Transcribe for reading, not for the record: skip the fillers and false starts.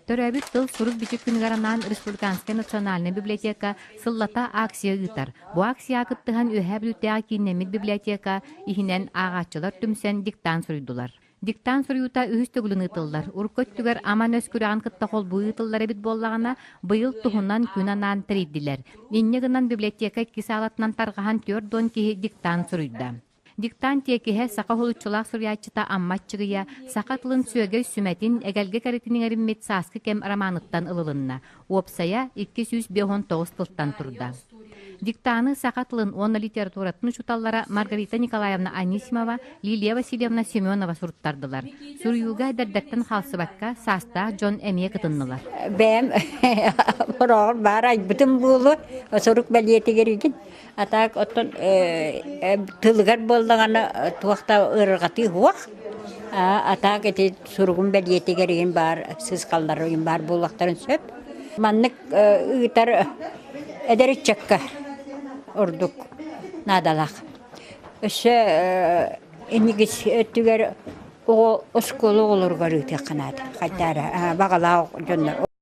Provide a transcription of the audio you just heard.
Төрөөбүт тыл сурук-бичик күнүгэр анаан Республиканскай национальнай библиотека сыллата акция ыытар. Бу акцияҕа кыттыһан Үөһээ Бүлүүтээҕи кииннэммит библиотека иһинэн ааҕааччылар түмсэн диктант суруйдулар. Диктант суруйуута үһүс төгүлүн ыытыллар. Урукку өттүгэр Аман өс күрэҕин кытта холбуу ыытыллар эбит буоллаҕына, быйыл туһунан күн анаан тэрийдилэр. Инньэ гынан библиотека икки саалатынан тарҕаһан 40 киһи диктант суруйда. Диктант тиэкиһэ саха уһулуччулаах суруйааччыта Амма Аччыгыйа саха тылын сүөгэй сүмэтин, эгэлгэ кэрэтин иҥэриммит Сааскы кэм романыттан ылылынна. Уопсайа 259 тылтан турда. Диктаны саха тылын уонна литературатын учууталлара Маргарита Николаевна Анисимова, Лилия Васильевна Семенова суруттардылар. Суруйууга эдэрдэртэн хаалсыбакка саастаах дьон эмиэ кытыннылар. Бэйэм хороҕор баар айбытым буолуо, сурук бэлиэтигэр игин. А так оттон тылыгар буоллаҕына туох да ыарырҕатыы суох. А так ити суругум бэлиэтигэр игин баар сыысхаллар игин баар буолуохтарын сөп. Маннык ыытар эдэр ыччакка ордук наадалаах. Өссө инники өттүгэр оҕо оскуола оҕолоругар ыытыахха наада. Хайдаа эрэ баҕалаах дьоннор.